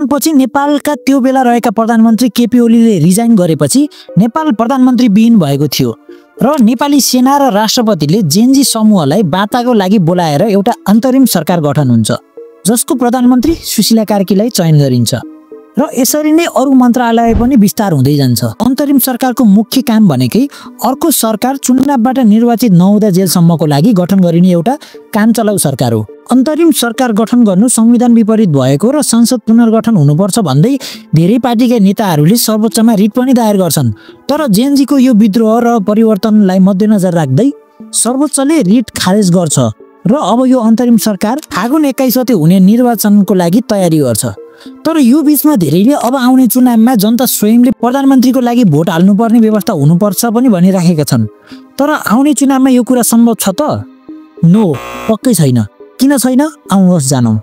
आन्दोलनपछि नेपालका त्यो बेला रहेका प्रधानमन्त्री केपी ओलीले रिजाइन गरेपछि नेपाल प्रधानमन्त्री विहीन भएको थियो र नेपाली सेना र राष्ट्रपतिले जेनजी समूहलाई वार्ताको लागि बोलाएर एउटा अन्तरिम सरकार गठन हुन्छ जसको प्रधानमन्त्री सुशीला कार्कीलाई चयन गरिन्छ र यसरी नै अरू मन्त्रालय पनि विस्तार हुँदै जान्छ। अन्तरिम सरकारको मुख्य काम भनेकै अर्को सरकार चुनावबाट निर्वाचित नहुँदा जेलसम्मको लागि गठन गरिने एउटा काम चलाउ सरकार हो। अन्तरिम सरकार गठन गर्नु संविधान विपरीत भएको र संसद पुनर्गठन हुनुपर्छ भन्दै धेरै पार्टीका नेताहरूले सर्वोच्चमा रिट पनि दायर गर्छन्। तर जेनजीको यो विद्रोह र परिवर्तनलाई मध्यनजर राख्दै सर्वोच्चले रिट खारेज गर्छ र अब यो अन्तरिम सरकार फागुन 21 गते हुने निर्वाचनको लागि तयारी गर्छ। तर यो बीचमा धेरैले अब आउने चुनावमा जनता स्वयंले प्रधानमन्त्रीको लागि भोट हाल्नुपर्ने व्यवस्था हुनुपर्छ पनि भनिराखेका छन्। तर आउने चुनावमा यो कुरा सम्भव छ त? नो, पक्कै छैन। किन छैन? आउनुहोस् जानौँ।